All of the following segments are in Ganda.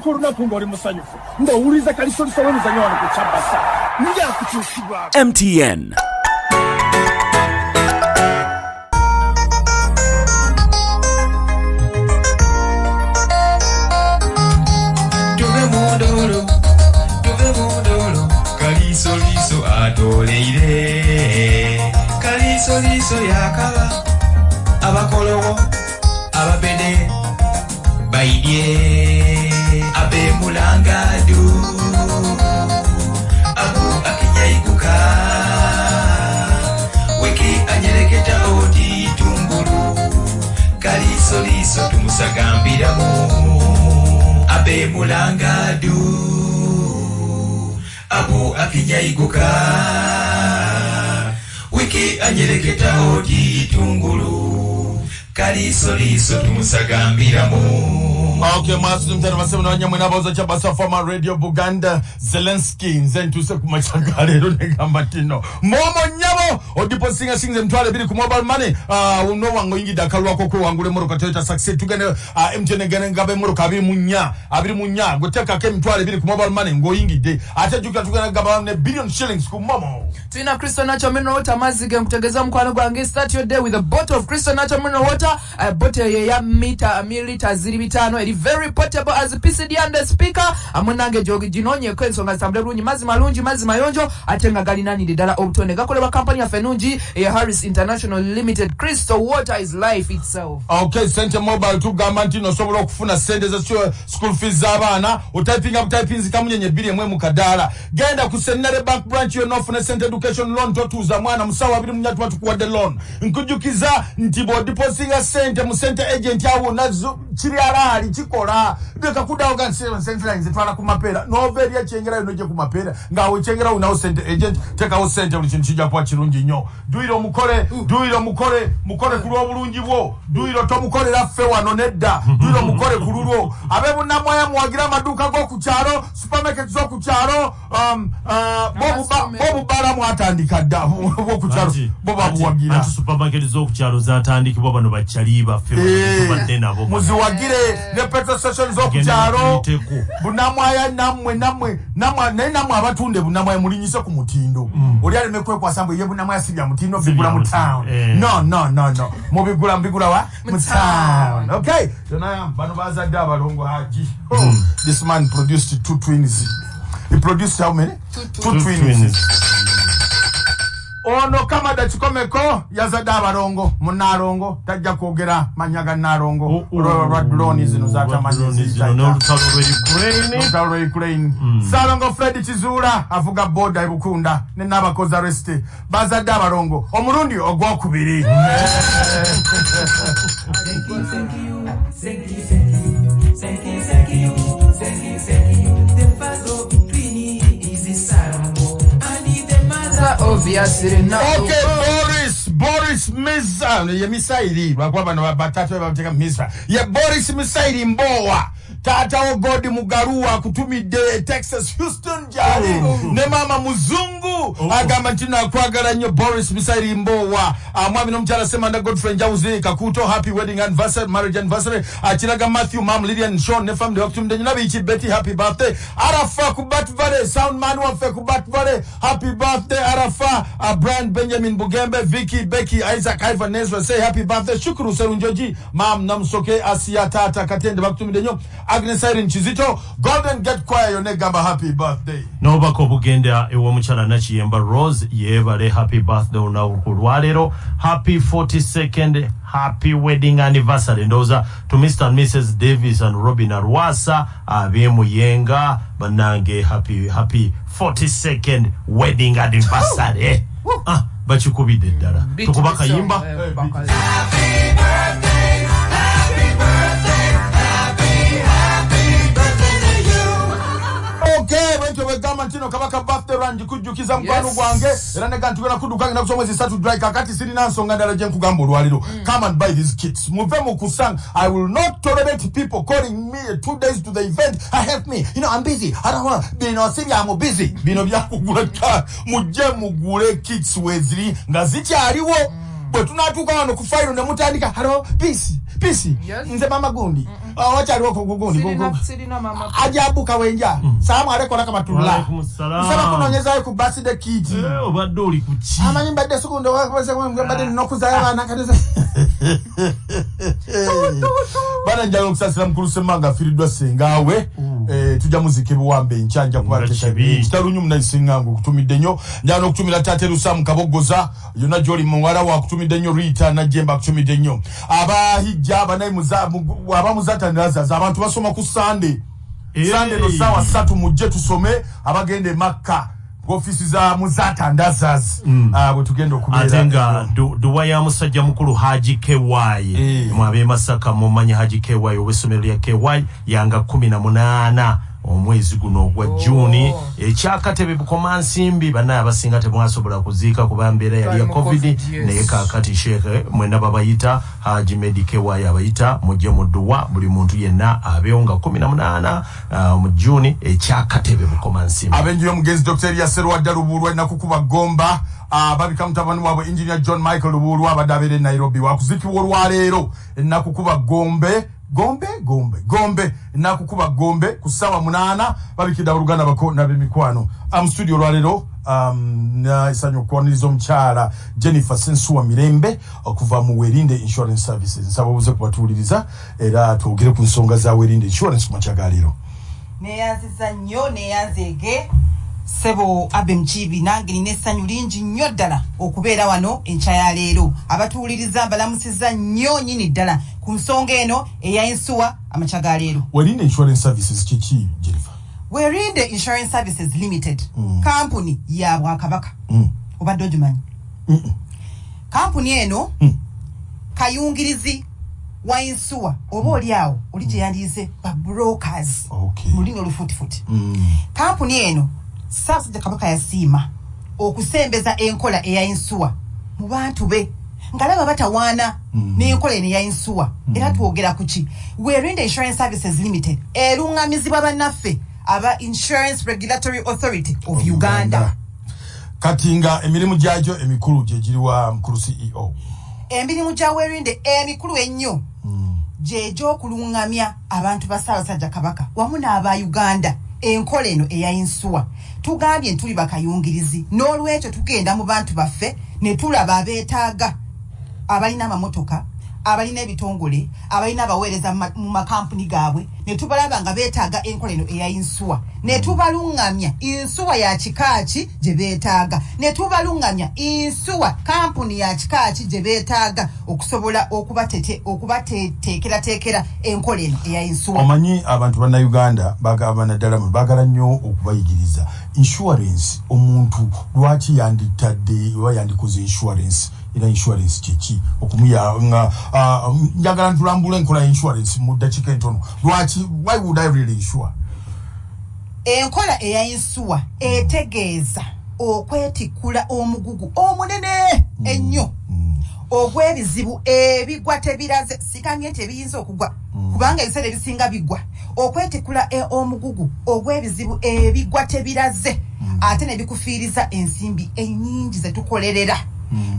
Tandika olunaku ng'oli musanyufu ng'owuliriza kalisoliso w'emizannyo wano ku Kyabasa ng'akutuusibwako MTN. Tuve mundolo, tuve mundolo, kalisoliso atoleire, kalisoliso yakaba, abakolowo, ababede, baidye, abe mulangadu, abu akinyaiguka, wiki anyereketa oti tungulu, kalisoliso tumusagambiramu, abe mulangadu, abu akinyaiguka, wiki anyereketa oti tungulu, kalisoliso tumusagambiramu. Okay, mwasuze mutano basebo nabanyamwe n'abawoza Kyabasa Fama Radio Buganda. Zelensky, nze ntuuse ku makya ga leero negamba nti no momo nnyabo odipositinga sinze 20,000 ku mobile money, nowange oyingidde akalwako okwewangula emmotoka Toyota Succeed. Tugende MTN egende ngaba emmotoka 24 24, gweteekako 20,000 ku mobile money ng'oyingidde. Ate jjukira tugenda gaba ne billion shillings ku momo. Tulina Crystal Natural Mineral Water, amazzi ge nkutegeeza mukwano gwange. Start your day with a bottle of Crystal Natural Mineral Water. Bottle eyo eya mita mililita ziri 500, eri very portable as PCD and the speaker. Munange ginoonyeko ensonga zitambule bulungi. Mazzi malungi, mazzi mayonjo ate nga galinanire ddala obutonde. Gakolebwa kampani yaffe ennungi eya Harris International Limited. Crystal Water is life itself. Okay, Sente Mobile tugamba nti nosobola okufuna sente za school fees z'abaana. Otypinga butypinzi kamunyenye 2 1 mu kadaala, genda ku Centenary Bank branch yonna ofune Sente Education Loan. Totuuza mwana, mu ssaawa 24 tuba tukuwadde loan. Nkujjukiza nti bw'odiposinga sente mu Sente agent awo nazo kiri alaali kikola. Leka kuddawo ga sente line zetwala ku Mapeera, nova eri ekyengerayo nojje ku Mapeera ng'awo ekyengerawo nawo Sente agent tekawo sente, buli kintu kijja kuba kirungi nnyo. Duyiro mukole, duyiro mukole, mukole ku lw'obulungi bwo. Duyiro tomukolera ffe wano, nedda, duyiro mukole ku lulwo. Ab'e Bunnamwaya muwagire amaduuka g'oku kyalo, supermarket z'oku kyalo. Bobubala mwatandika dda, b'oku kyalo bo babuwagira. Anti supermarket z'okukyalo zatandikibwa bano bakyali baffe bano tubadde nabo. Muziwagire ne petrol station z'oku Genda kyalo. tuyiteko. Bunamwaya nammwe, nammwe, nammwe, naye nammwe abatunda Bunamwaya mulinyise ku mutindo. Oli aleme kwekwasa mbu ye Bunamwaya si bya mutindo, bigula mu mutindo. town. No, no, no, no, mubigula, mubigula wa mu town. Okay, Yona, bano bazadde abalongo. Haji, oh, this man produced two twins. He produced how many? Two twins. Twins. Ono Kamada Kikomeko yazadde abalongo munaalongo, tajja kwogera manya ga naalongo lwa drone zino zatamanyi. Lwa drone zino n'olutalo lw'Ukraine. Olutalo lwa Ukraine. Saalongo Fred Kizuula avuga boda ebukunda ne Nabakoza Rest bazadde abalongo omulundi ogwokubiri. Thank you, thank you, thank you, thank you, thank you, thank you. The father of twin is Salongo, and the mother Obviously no. Okay, Boris, Boris Misa ye Misairi, lwakuba bano batatu bateeka Misa ye Boris Misairi Mbowa. Taatawo Godi Mugaruwa akutumidde Texas, Houston gyali ne maama muzungu, agamba nti nakwagala nnyo. Boris Misairi Mbowa, mwami n'omukyala Semanda Godfrey Njawuzi Kakuto, happy wedding anniversary, marriage anniversary. Akiraga Matthew, mam Lilian Shon ne family bakutumidde nnyo. Nabiki Betty, happy birthday. Arafa ku Bat Valley, soundman waffe ku Bat Valley, happy birthday Arafa. Brian Benjamin Bugembe, Vicky, Becky, Isaac, Ivan, Nezra say happy birthday. Shukuru Serunjoji, mam Namsoke Asia, tata Katende bakutumidde nnyo. Agnes Irene Kizito, Golden Gate Choir yonna egamba happy birthday. N'obubaka obugenda ew'omukyala Nakiyemba Rose, yeebale, happy birthday olunaku lwaleero, happy 42nd happy wedding anniversary ndowooza to Mr and Mrs Davis and Robin Arwasa ab'emuyenga. Bannange, happy, happy 42nd wedding anniversary. Ah, bakikubidde ddala. Tukuba kayimba. Happy birthday, happy birthday, happy, happy birthday to you. Okay, bwentyo bwegamba nti no Kabaka birthday run gikujjukiza mukwano gwange era nega ntugenda kudduka ngenda kusoma mwezi 3 dry. Kakati sirina nsonga ndala gye nkugamba olwaliro. Come and buy these kits, muve mu kusanga. I will not tolerate people calling me 2 days to the event, "I help me, I'm busy, I don't want." Bino si byamu busy, bino byakugula. Mujje mugule kits weziri nga zikyaliwo. Bwe tunaatuuka wano ku fayiro ne mutandika, "Hello, peace." Pisi, Yes. nze mama gundi. Wakyaliwo ku gundi. Sirina mama. Ajabuka wenja. Salamu alaikum warahmatullah. Waalaikum salaam. Nsaba kunoonyezayo ku birthday kit. Eh, obadde oli ku ki? Amanyi mbadde sukundo mbadde nina okuzayo abaana kati. Bana, njagala okusasira mukulu Ssemanga afiiriddwa ssengawe. Tujja muzika ebuwambe enkya, nja Nga kibi. kubakitalunyu munaisiŋŋangu okutumidde nnyo. Njagala n'okutumira taata Erusamu Kaboggoza yonna gy'oli, muwala we akutumidde nnyo, Rita Najjemba akutumidde nnyo. Abahijja banaye abamuzatanirazaza abantu basoma ku Sande. Sande no saawa 3 mujje tusome, abagenda e Makka ku ofiisi za Muzata Ndazaz bwe tugenda okubeera. Ate nga duwa ya musajja mukulu Haji Ky. Mwe ab'e Masaka mumanyi Haji Ky ow'essomero lya Ky, yanga 18 omwezi guno ogwa Juni, ekyakatebe Bukomansimbi. Bannaye abasinga temwasobola kuziika kuba mbeera yali ya Twali mu COVID. COVID, yes. Naye kaakati sheekhe mwena babayita, Haji Medi Ky abayita, mujje mu dduwa, buli muntu yenna abeewo nga 18 mu Juni, ekyakatebe Bukomansimbi. Ab'enju y'omugenzi Dr Erias Serwadda Lubuulwa Nakukuba Gomba, babika mutabani waabwe Engineer John Michael Lubuulwa abadde abeera e Nairobi, wakuzikibwa olwaleero enakukuba Gombe, Gombe, Gombe, Gombe, Nakukuba Gombe ku ssaawa 8. Babikidde abooluganda bako n'ab'emikwano. Mu studio olwaleero essanyu okwaniriza omukyala Jennifer Sensuwa Mirembe okuva mu Werinde Insurance Services. Nsaba obuze kubatuwuliriza era twogere ku nsonga za Werinde Insurance ku makya ga leero. Neeyanziza nnyo, neeyanzeege ssebo Abe Mukiibi. Nange nina essanyu lingi nnyo ddala okubeera wano enkya ya leero. Abatuwuliriza mbalamusiza nnyo nnyini ddala ku nsonga eno eya insure amakya ga leero. Werinde Insurance Services kiki, Jennifer? Werinde Insurance Services Limited kampuni ya bwakabaka. Obadde ogimanyi? Kampuni eno kayungirizi wa insure, oba oli awo oli gye yandiyize ba brokers mu lulimi olufutifuti. Kampuni eno Ssaabasajja Kabaka yasiima okusembeza enkola eya insure mu bantu be ng'alaba batawaana n'enkola eno eya insure. Era twogera ku ki? Werinde Insurance Services Limited eruŋŋamizibwa bannaffe aba Insurance Regulatory Authority of Uganda. Kati nga emirimu gyagyo emikulu gye giriwa, mukulu CEO? Emirimu gya Werinde emikulu ennyo gyegy'okuluŋŋamya abantu ba Ssaabasajja Kabaka wamu n'aba Uganda enkola eno eya insure. Tugambye ntuli bakayungirizi, n'olwekyo tugenda mu bantu baffe ne tulaba abeetaaga, abalina amamotoka, abalina ebitongole, abalina abaweereza mu makampuni gaabwe, ne tubalaba nga beetaaga enkola eno eya insure, ne tubaluŋŋamya insure ya kika ki gye beetaaga, ne tubaluŋŋamya insure kampuni ya kika ki gye beetaaga okusobola okubateekerateekera enkola eno eya insure. Omanyi abantu bannayuganda bagamba, naddala mwe baagala nnyo okubayigiriza insurance. Omuntu lwaki yanditadde oba yandikoze insurance, era insurance kyeki? Okumuya nga njagala ntulambula enkola ya insurance mu ddakiika entono. Lwaki, why would I really insure? Enkola eya insure etegeeza okwetikkula omugugu omunene ennyo ogw'ebizibu ebigwa tebiraze. Sigambye nti ebiyinza okugwa, kubanga ebiseera ebisinga bigwa. Okwetikkula omugugu ogw'ebizibu ebigwa tebiraze ate ne bikufiiriza ensimbi ennyingi zetukolerera.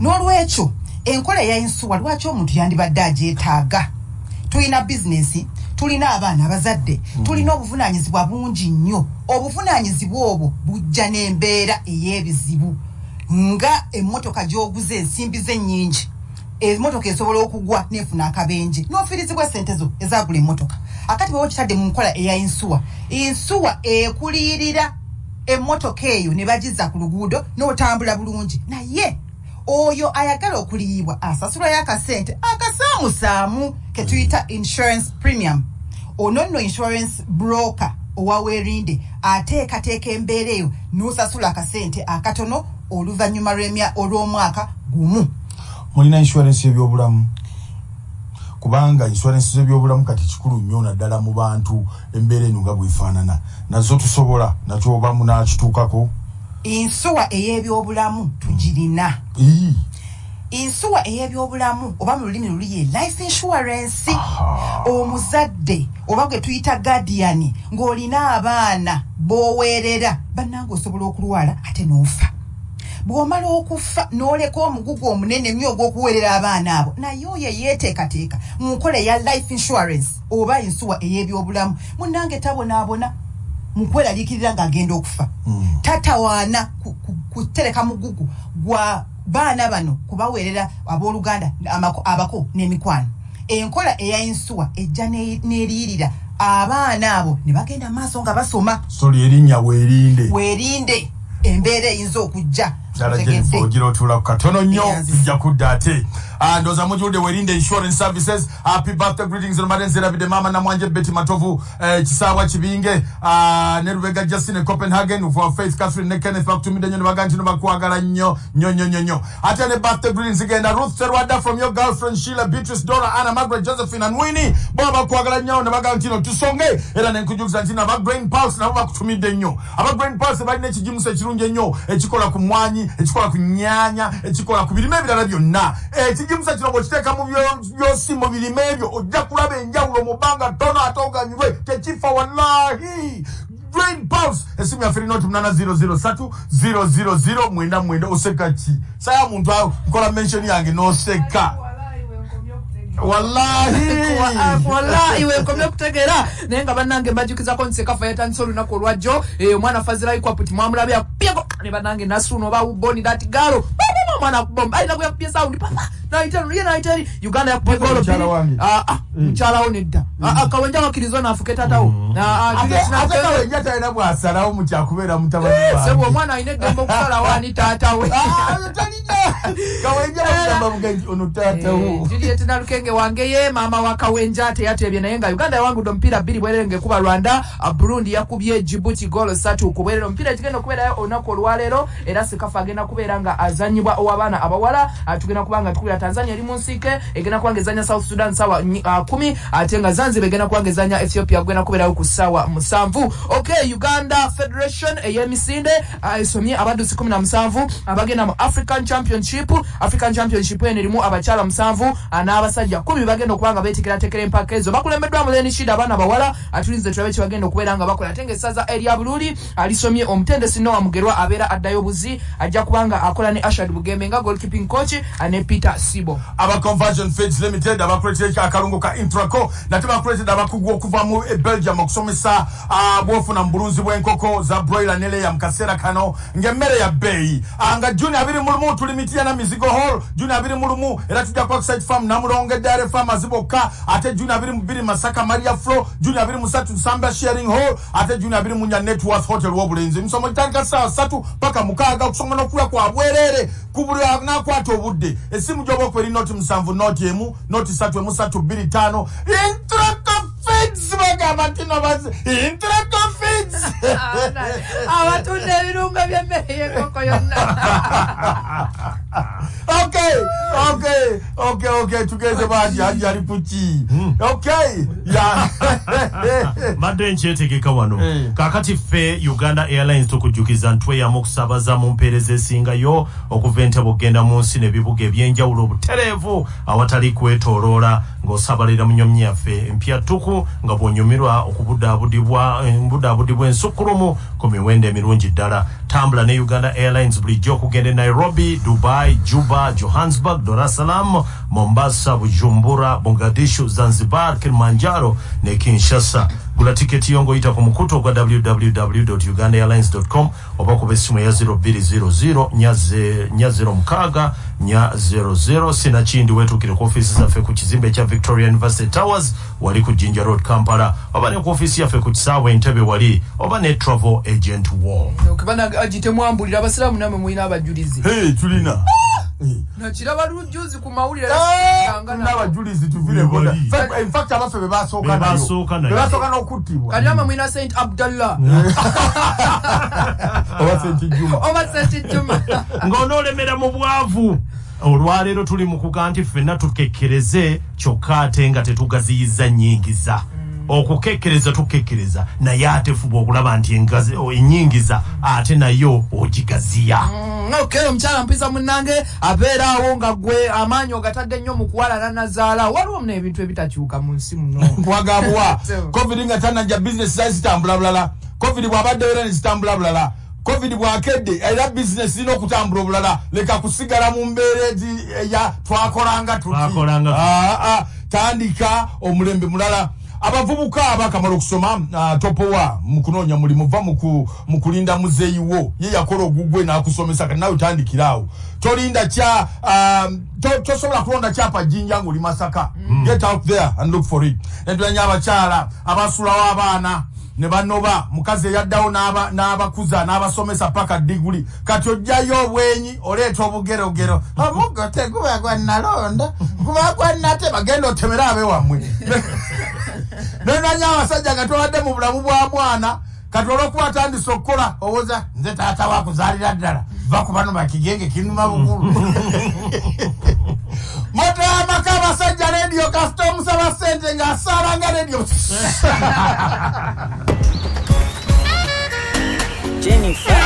N'olwekyo enkola eya insure lwaki omuntu yandibadde agyetaaga? Tulina bizinesi, tulina abaana, abazadde tulina obuvunaanyizibwa bungi nnyo. Obuvunaanyizibwa obwo bujja n'embeera ey'ebizibu nga emmotoka gy'oguze ensimbi ze nnyingi, emmotoka esobola okugwa nefuna akabenje n'ofiirizibwa sente zo ezagula emmotoka. Akati bwe okitadde mu nkola eya insure, insure ekuliyirira emmotoka eyo ne bagizza ku luguudo n'otambula bulungi. Naye oyo ayagala okuliyibwa asasulayo akasente akasaamusaamu ke tuyita insurance premium. Ono nno insurance broker owa Werinde ateekateeka embeera eyo n'osasula akasente akatono oluvannyuma olw'omwaka gumu. Mulina insurance y'ebyobulamu? Kubanga insurance z'ebyobulamu kati kikulu nnyo, naddala mu bantu embeera eno nga bwefaanana, nazo tusobola nakyo oba munakituukako? Insure ey'ebyobulamu tugirina. Ii. Insure ey'ebyobulamu oba mu lulimi luli ye life insurance. Omuzadde oba gwe tuyita guardian ng'olina abaana b'oweerera, bannange osobola okulwala ate n'ofa. Bw'omala okufa n'oleka omugugu omunene nnyo ogw'okuweerera abaana abo, naye oyo eyeeteekateeka mu nkola eya life insurance oba insuwa ey'ebyobulamu, munnange tabonaabona mu kweraliikirira ng'agenda okufa. Tatawaana kutereka mugugu gwa baana bano kubaweerera abooluganda, abako n'emikwano. Enkola eya insuwa ejja n'eriyirira abaana abo ne bagenda maaso nga basoma. Soli erinnya weerinde, weerinde embeera eyinza okujja. Ddala Jennifer, ogira otuula ku katono nnyo, tujja kudda ate. Ndowooza mujuludde Werinde Insurance Services. Happy birthday greetings mbadde nzerabidde maama Namwanje Betty Matovu, Kisaawa Kibinge, ne Lubega Justin e Copenhagen, for Faith Catherine ne Kenneth bakutumidde nnyo ne baga nti no bakwagala nnyo nnyo nnyo nnyo nnyo. Ate ne birthday greetings zigenda Ruth Serwada from your girlfriend Sheila, Beatrice, Dora, Anna, Margaret, Josephine and Winnie, bo bakwagala nnyo ne baga nti no tusonge. Era ne nkujukiza nti aba Grain Pulse nabo bakutumidde nnyo. Aba Grain Pulse balina ekigimusa ekirungi ennyo ekikola ku mmwanyi, ekikola ku nnyaanya, ekikola ku birime ebirala byonna. Ekigimusa kino bw'okiteeka mu byosi mu birime ebyo ojja kulaba enjawulo mu bbanga ttono ate oganyulwe, tekifa wallahi. Grain Pulse, esimu yaffe eri 0800 000 99. Oseka ki? Saya muntu awo nkola mention yange n'oseka. Wallahi wallahi wenkomye okutegeera. Naye nga bannange mbajjukizako nti Sekafa yatandise olunaku olwajjo. Omwana Fazira Ikwaput mwamulabye akupyeko ne bannange Nasuuna oba Uboni that girl omwana akubomba alina gwe sound papa nayita ye nayita eri Uganda yakubye golo Mukyala bbiri. Wange. Mukyalawo nedda. Kawenja bakkiriza onaafuke taatawo. Ate Kawenja talina bw'asalawo mu kyakubeera mutabani Sebo wange. Omwana alina eddembe okusalawo ani taatawe. Ah, talina. Kawenja bagamba bugenzi ono taatawo. Juliet Nalukenge wange ye maama wa Kawenja teyatebye, naye nga Uganda yawangudde omupiira 2-0 ng'ekuba Rwanda. Burundi yakubye Djibouti golo 3-0. Omupiira ekigenda okubeerayo olunaku olwaleero era Sekafa agenda kubeera nga azanyibwa ow'abaana abawala. Tugenda kuba nga tukubira Tanzania eri mu nsiike, egenda kuba nga ezanya South Sudan saawa 10, ate nga Zanzibar egenda kuba nga ezanya Ethiopia, kugenda kubeerayo ku ssaawa 7. Okay, Uganda Federation ey'emisinde esomye abaddusi 17 abagenda mu African Championship. African Championship eno erimu abakyala 7 n'abasajja 10 bagenda okuba nga beetekerateekera empaka ezo. Bakulembeddwa Muleni Shida. Abaana bawala atulinze tulabe kye bagenda okubeera nga bakola. Ate ng'essaza erya Buluuli alisomye omutendesi Noah Mugerwa abeera addayo buzi, ajja kuba nga akola ne Ashad Bugembe nga goalkeeping coach ne Peter Sibo. Aba Conversion Feeds Limited abakuletera akalungo ka Intraco, nate bakuletedde abakugu okuva mu Belgium okusomesa bwofuna mu bulunzi bw'enkoko za broiler ne layer mu kaseera kano ng'emmere ya bbeeyi. Nga Juni 21 tuli Mityana Mizigo Hall, Juni 21 era tujja ku Site Farm Namulonge Dairy Farmers bokka, ate Juni 22 Masaka Maria Flo, Juni 23 Nsambya Sharing Hall, ate Juni 24 Networth Hotel Wobulenzi. Emisomo gitandika ssaawa 3 paka 6, okusoma n'okulya kwa bwereere ku buli anaakwata obudde. Essimu gy'oba okuba eri 070 01 0 3 1 3 2 5. Intraco Feeds bagamba nti no bazi Intraco Feeds abatunda ebirungo by'emmere y'enkoko yonna. Okay, tugeze baji haji ali kuki? Okay, ya. Mbadde nkyetegeka wano. Kaakati ffe Uganda Airlines tukujjukiza ntweyamu okusabaza mu mpeereza esingayo okuva Entebe okugenda mu nsi n'ebibuga ebyenjawulo obutereevu awatali kwetooloola, ng'osabalira mu nyonyi yaffe empya ttuku, nga bw'onyumirwa okubudaabudibwa embudaabudibwa ensukkulumu ku miwendo emirungi ddala. Tambula ne Uganda Airlines bulijjo okugenda e Nairobi, Dubai, Juba, Johannesburg, Dar es Salaam, Mombasa, Bujumbura, Mogadishu, Zanzibar, Kilimanjaro ne Kinshasa. Gula tiketi yo ng'oyita ku mukutu ogwa www ugandaairlines com oba kuba essimu eya 0200 406 400. Sinakindi wetuukire ku ofiisi zaffe ku kizimbe ekya Victoria University Towers wali ku Jinja Road, Kampala, oba ne ku ofiisi yaffe ku kisaawe Entebe wali, oba ne travel agent wall. Bana agitemwambulira abasiraamu, namwe mulina abajulizi. Hey, tulina. Nakiraba lujuzi ku mawulire. Tulina abajulizi, tuvire boda. In fact abaffe be basooka Be nayo. basooka nayo. Be basooka n'okuttibwa. Kati namwe mulina Saint Abdallah. Oba Saint Juma. Oba Saint Juma. Ng'onoolemera mu bwavu, olwaleero tuli mu kuga nti ffenna tukekkereze, kyokka ate nga tetugaziyiza nnyingiza. Okukekkereza tukekkereza, naye ate fuba okulaba nti ennyingiza ate nayo ogigaziya. Okay, omukyala mpisa munnange abeera awo nga gwe amaanyi ogatadde nnyo mu kuwalana nazaala, waliwo muno ebintu ebitakyuka mu nsi muno. Nkwagabwa. So. Covid nga tanajja, bizinesi zali zitambula bulala. Covid bw'abaddewo era ne zitambula bulala. Covid bwakedde era bizinesi zirina okutambula obulala. Leka kusigala mu mbeera eya twakolanga tuti. Twakolanga tuti. Tandika omulembe mulala. Abavubuka abakamala okusoma, topowa mu kunoonya mulimu, va mu kulinda muzeeyi wo ye yakola ogugwe n'akusomesa, kati nawe tandikiraawo. Tolinda kya tosobola kulonda kyapa Jjinja ng'oli Masaka. Get out there and look for it. Netulanya abakyala abasulawo abaana ne banoba mukazi eyaddawo n'abakuza n'abasomesa paka diguli, kati ojjayo obwenyi oleeta obugerogero, omuggo teguba gwa nalonda, guba gwa nate bagenda otemere abewammwe. Nenanya abasajja nga tobadde mu bulamu bwa mwana, kati olwokuba atandise okukola owoza nze taata wakuzaalira ddala, va ku bano bakigenge kinuma bukulu. Moto y'amaka abasajja rediyo, kasita omusaba ssente ng'asaala nga rediyo. Jennifer,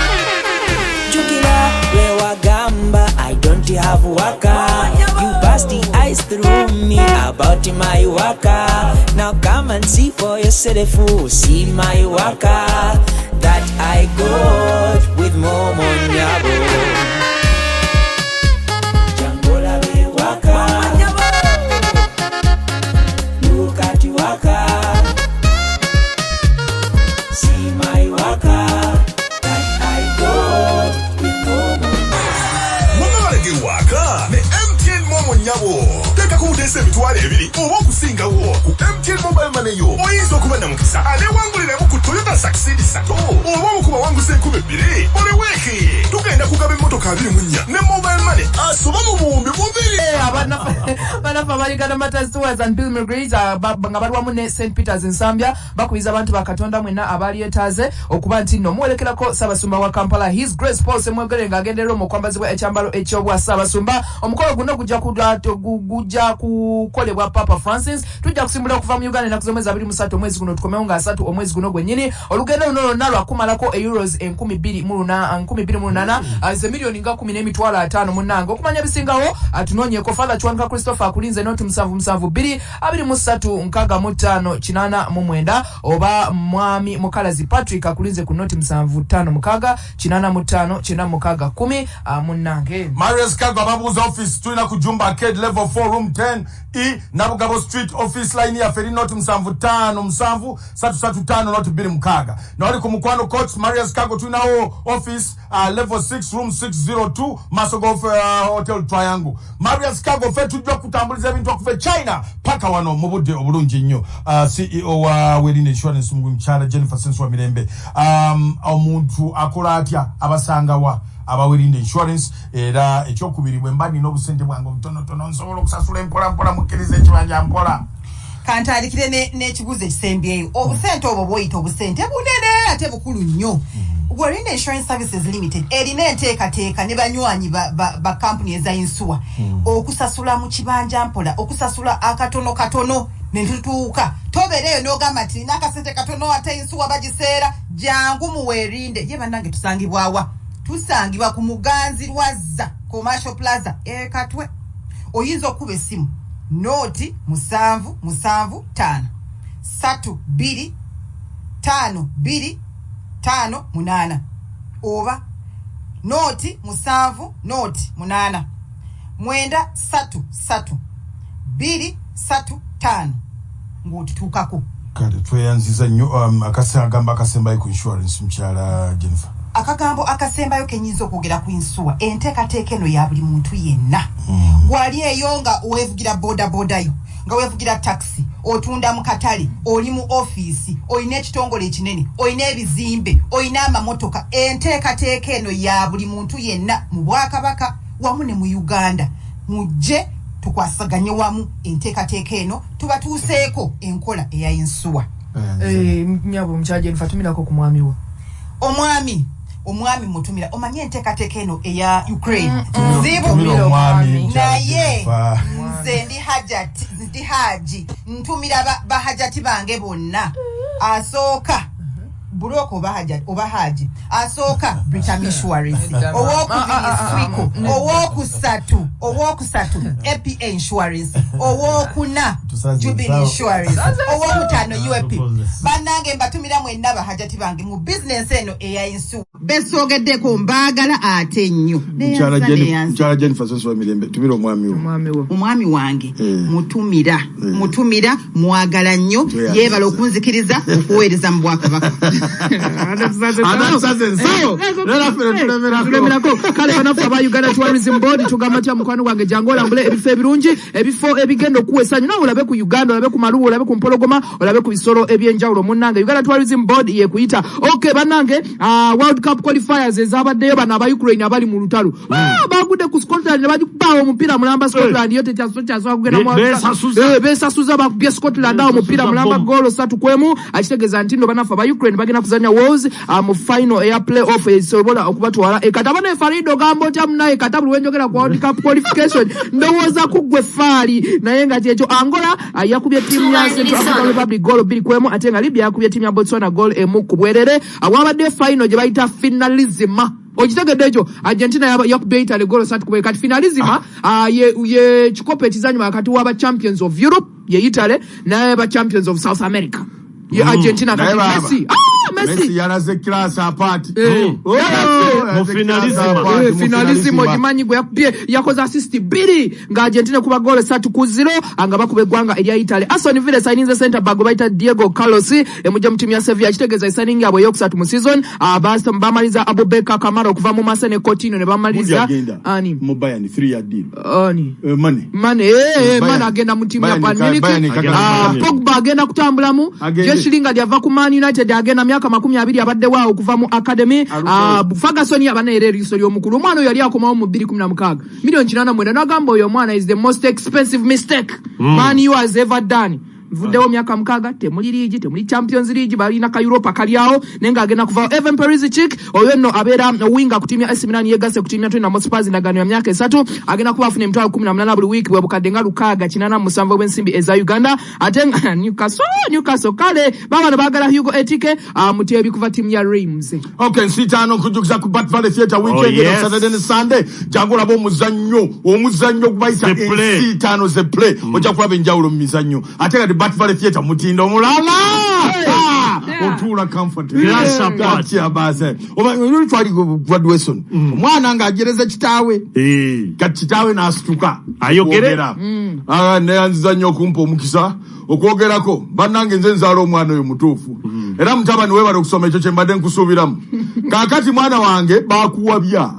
Jukira lwewagamba I don't have waka. You passed the ice through me about my waka. Now come and see for yourself, see my waka that I got with Momo Nyabo. Jangola be waka. Look at waka. See my waka that I got with Momo. Mugabalege waka ne MTN MoMo nnyabo. Teekako buteesa 20,000 oba okusingawo ku MTN Mobile Money yo, oyinza okuba namukisa aneewanguliramu ku Toyota Succeed 3 oba omu ku bawanguzi 2,000. Buli wiiki tugenda kugaba emmotoka 24 ne Mobile Money asoba mu 2000. Bannaffe aba Uganda Martyrs Tours and Pilgrims, nga bali wamu ne St Peters Nsambya, bakubiriza abantu ba Katonda mwenna abalyetaaze okuba nti nno muwerekerako Ssaabasumba wa Kampala, His Grace Paul Ssemwogerere, ng'agenderera omwo okwambazibwa ekyambalo ekyobwa Ssaabasumba. Omukolo guno gujja kukolebwa Papa Francis. Tujja kusimbula okuva mu Uganda ennaku z'omwezi 23 omwezi guno, tukomewo nga 30 omwezi guno gwennyini. Olugendo luno lwonna lwakumalako euros 2008, ze miliyoni nga 10 n'emitwalo 50. Munnange, okumanya ebisingawo, tunoonyeko Father Kiwanuka Christopher, akulinze noti 772 23 65 89, oba Mwami Mukalazi Patrick akulinze ku noti 756 85 96 10. Munnange, Marius Kago ababuuza office, tulina ku Jumba Arcade, level 4, room 10 E, Nabugabo Street. Office line yaffe eri noti 757 335 noti 26. Nawali ku Mukwano Courts, Marius Kago tulinawo office, level 6, room 602, maaso ga Hotel Triangle. Marius Kago, ffe tujja okutambuliza ebintu okuva e China paka wano mu budde obulungi nnyo. CEO wa Werinde Insurance, mukyala Jennifer Senswa Mirembe, omuntu akola atya, abasangawa abawerinde insurance? Era ekyokubiri, bwe mba nina obusente bwange obutonotono, nsobola okusasula empolampola, mukkiriza ekibanja mpola? Kantandikire n'ekibuuzo ekisembyeyo. Obusente obwo bwoyita obusente bunene ate bukulu nnyo. Werinde Insurance Services Limited erina enteekateeka ne banywanyi ba kampuni eza insuwa okusasula mu kibanja mpola, okusasula akatono katono netutuuka. Tobeereyo n'ogamba nti nina akasente katono ate insuwa bagiseera. Jangu muweerinde. Ye bannange, tusangibwawa? Tusangibwa ku Muganzi Lwazza Commercial Plaza Ekatwe. Oyinza okuba essimu noti 775 32 52 58, oba noti 7 noti 8 9 3 3 2 3 5 ng'otutuukako. Kale tweyanziza nnyo. Akagambo akasembayo ku insurance, mukyala Jennifer? Akagambo akasembayo kenyinza okwogera ku insuwa, enteekateeka eno ya buli muntu yenna. Gwali eyo nga weevugira bodabodayo, nga weevugira takisi, otunda mu katale, oli mu ofiisi, olina ekitongole ekinene, olina ebizimbe, olina amamotoka, enteekateeka eno ya buli muntu yenna mu bwakabaka wamu ne mu Uganda. Mujje tukwasaganye wamu enteekateeka eno, tubatuuseeko enkola eya insuwa. Nyabo mukyala Jennifer, tumirako ku mwami wo. Omwami mutumira, omanye enteekateeka eno eya Ukraine nzibu. Tumira omwami, mukyala Naye Jennifer. nze ndi hajati, ndi haji, ntumira bahajati bange bonna. Asooka. Bulooka oba hajat oba haji asooka Britam Insurance, owokubiri Swico, owokusatu APA Insurance, owokuna Tusaze Jubilee ensawo. Insurance, owokutaano UAP. Tukozesa. Bannange, mbatumira mwenna bahajati bange mu bizinensi eno eya insuwa besoogeddeko. Mbaagala ate nnyo. Mukyala Neyanza, neyanza. Mukyala Jennifer Soso Mirembe, tumira omwami wo. Omwami wo. Omwami wange mutumira, Mutumira, mwagala nnyo. Tweyanziza. Yeebala okunzikiriza okuweereza mu bwakabaka. Ate ensawo. Leero ffe tulemerako. Tulemerako. Kale banaffe aba Uganda Tourism Board tugamba tya? Mukwano gwange, jangu olambule ebifo ebirungi, ebifo ebigenda okuwa essanyu, nawe olabe ku Uganda, olabe ku maluwa, olabe ku mpologoma, olabe ku bisolo ebyenjawulo. Munnange, Uganda Tourism Board yekuyita. Ok bannange, World Cup qualifiers ezabaddeyo, bano aba Ukraine abali mu lutalo, bagudde ku Scotland ne bagikubaawo omupiira mulamba. Scotland yo tekyasobola kugenda mu World Cup. Beesasuza. Beesasuza, bakubye Scotland awo omupiira mulamba, Bomu. goolo 3-1. Akitegeeza nti nno bannaffe aba Ukraine bagenda kuzanya Wales mu final eya play off esobola okubatwala ekata. Bane Farido, gamba otya munaye? Kata buli wenjogera ku World Cup qualification ndowooza ku ggwe faali, naye nga kyekyo. Angola yakubye ttiimu ya Central African Republic goolo 2-1, ate nga Libya yakubye ttiimu ya Botswana goolo 1-0. Wabadde final gye bayita finalisima, okitegedde ekyo? Argentina yakubye Italy goolo 3-1. Kati finalisima ye kikopo ekizanyuma wakati w'aba champions of Europe ye Italy naye ba champions of South America ye Argentina. Naye Kati baba, Messi, Messi Messi yalaze class apart. Oh, Mu yalaze finalisima. class apart, mu Finalisimo finalisima. ogimanyi gwe yakubye, yakoze assist bbiri nga Argentina kuba goolo 3-0 nga bakuba eggwanga erya Italy. Aston Villa esayininze center back gwe bayita Diego Carlos, emujja mu ttiimu ya Sevilla. Kitegeeza esayiningi yabwe eyokusatu mu season. Bamaliza Abubakar Kamara okuva mu Marseille ne Coutinho ne Gundi bamaliza agenda ani? mu Bayern, 3 year deal. Ani? Mane. Mane, Bayern. Mane agenda mu ttiimu ya Bayern Bayern Munich. Bayern Agenda mu Bayern. Pogba agenda kutambulamu. Agende. Jesse Lingard ava ku Man United agenda, myaka 20 abaddewo awo okuva mu academy. Ferguson yabana era eriiso ly'omukulu, omwana oyo yali akomawo mu 2016, miliyoni 89, n'agamba oyo omwana is the most expensive mistake Man U has ever done. Nvuddewo myaka 6, temuli liigi, temuli Champions League, balina ka Europa kali awo, naye ng'agenda kuvaawo. Evan Perisic, oyo nno abeera winga ku ttiimu ya AC Milan, yegasse ku ttiimu ya Tottenham Hotspur, endagaano ya myaka 3, agenda kuba afuna 18,000 buli wiiki, bwe bukadde nga 687 obw'ensimbi eza Uganda. Ate nga Newcastle kale babano baagala Hugo Ekitike, muteebi kuva ttiimu ya Reims. Okay, nsitaano nkujjukiza ku Bat Valley Theatre weekend, Oh, yes. Saturday ne Sunday. Jangu olaba omuzannyo gubayita The Play. Ensitaano ze Play. Ojja kulaba enjawulo mu mizannyo. Ate kati Bat Valley Theatre mutindo omulala. Otuula comfortable. Class apart. Gatya base. Oba oluli twali ku graduation. Omwana ng'agereza kitaawe. Kati kitaawe n'asituka. Ayogere. Okwogera. Neyanziza nnyo okumpa omukisa okwogerako. Bannange, nze nzaala omwana oyo mutuufu, era mutabani weebale okusoma, ekyo kye mbadde nkusuubiramu. Kaakati mwana wange, bakuwabya.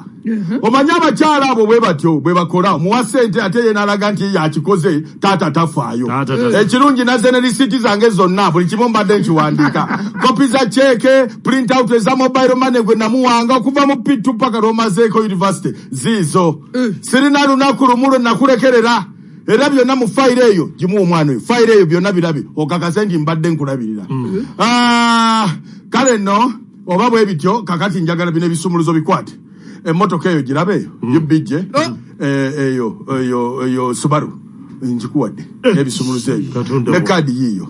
Omanyi abakyala abo bwe batyo bwe bakola, omuwa ssente ate ye n'alaga nti yakikoze, taata tafaayo. Taata tafaayo. Ekirungi nazze ne lisiti zange zonna, buli kimu mbadde nkiwandiika, kopi za cheque, print out eza mobile money gwe namuwanga okuva mu P2 paka lwomazeeko university ziizo. Sirina lunaku lumu lwe nakulekerera, era byonna mu fayiro eyo. Gimuwa omwana oyo fayiro eyo, byonna birabe, okakase nti mbadde nkulabirira. Kale nno oba bwe bityo, kakati njagala bino ebisumuluzo bikwate emmotoka eyo, girabe eyo UBJ, eyo Subaru nkikuwadde n'ebisumuluzo ebyo Katonda ne wo. kaadi yiiyo.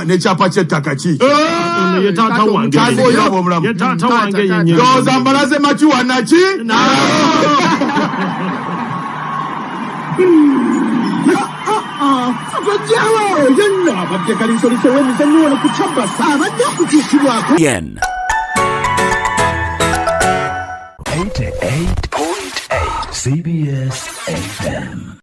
N'ekyapa ky'ettaka kiikyo. Ono ye taata wange. Taata Yennyini. oyo. Ye taata Taata, wange taata. yennyini. Ndowooza mbalaze makiwa naki. Tojjawo yenna abadde kalisoliso w'emizannyo wano ku Kyabasa abadde akutuukibwako. Yen. 88.8 CBS FM.